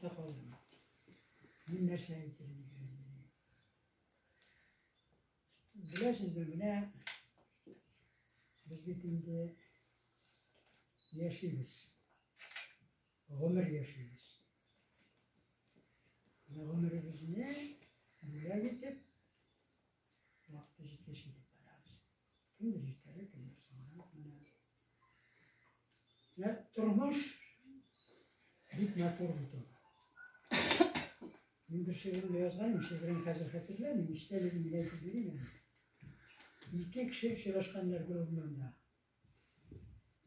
та калдым. Мин нәрсә әйтер икән инде. Беләсезме, менә без бит инде яшибез. Гомер яшибез. Менә гомеребезне бүләк итеп, вакыты җиткәч китеп барабыз. Кемдер иртәрәк, кемдер соңрак. Менә. Менә тормыш бик матур бит ул. Мин бер шигыремдә язган идем, шигырен хәзер хәтерләмим, истәлеген генә әйтеп бирим әле. Ике кеше очрашканнар бер урманда.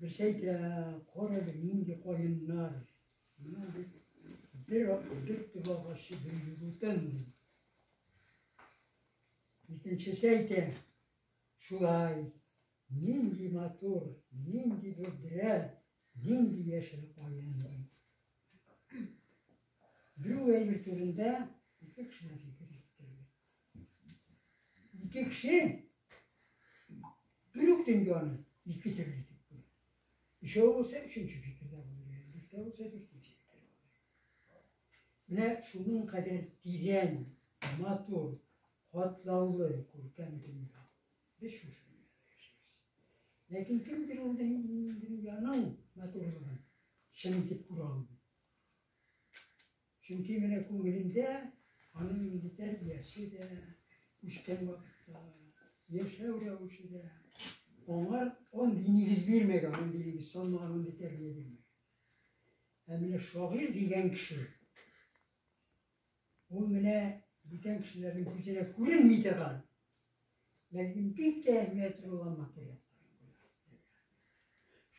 Берсе әйтә, кара әле, нинди каеннар. Менә бит бер бер төп агачы бер йөз утын, ди. Икенчесе әйтә, шулай, нинди матур, нинди бөдрә, нинди яшел каен, ди. Бер үк әйбер турында ике кешенең фикере ике төрле. Ике кеше бер үк дөньяны ике төрле итеп күрә. Өчәү булса, өченче фикердә булыр, дүртәү булса, дүртенче фикердә булыр. Менә шуның кадәр тирән, матур, катлаулы, күркәм дөнья. Без шушы дөньяда яшибез. Ләкин кемдер ул дөньяның матурлыгын чын итеп күрә алмый. Чөнки менә күңелендә аның инде тәрбиясе дә, үскән вакытта, яшәү рәвеше дә аңар андый нигез бирмәгән, андый нигез салмаган, андый тәрбия бирмәгән. Ә менә шагыйрь дигән кеше, ул менә бүтән кешеләрнең күзенә күренми торган, ләкин бик тә әһәмиятле булган матур якларын күрә.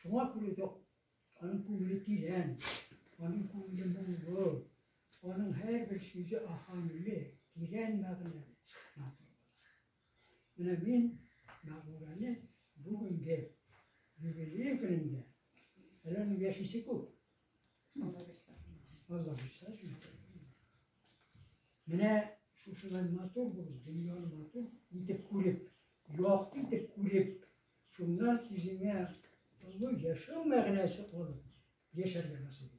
Шуңа күрә дә Аның күңеле тирән, аның күңеле моңлы, аның һәрбер сүзе аһәңле, тирән мәгънәле, матур була. Менә мин Мәгъмүрәне бүгенге юбилее көнендә, әле аның яшисе күп. Алла бирсә. Алла бирсә, менә шушылай матур булып, дөньяны матур итеп күреп, якты итеп күреп, шуннан үзеңә олы яшәү мәгънәсе алып яшәргә насыйп итсен.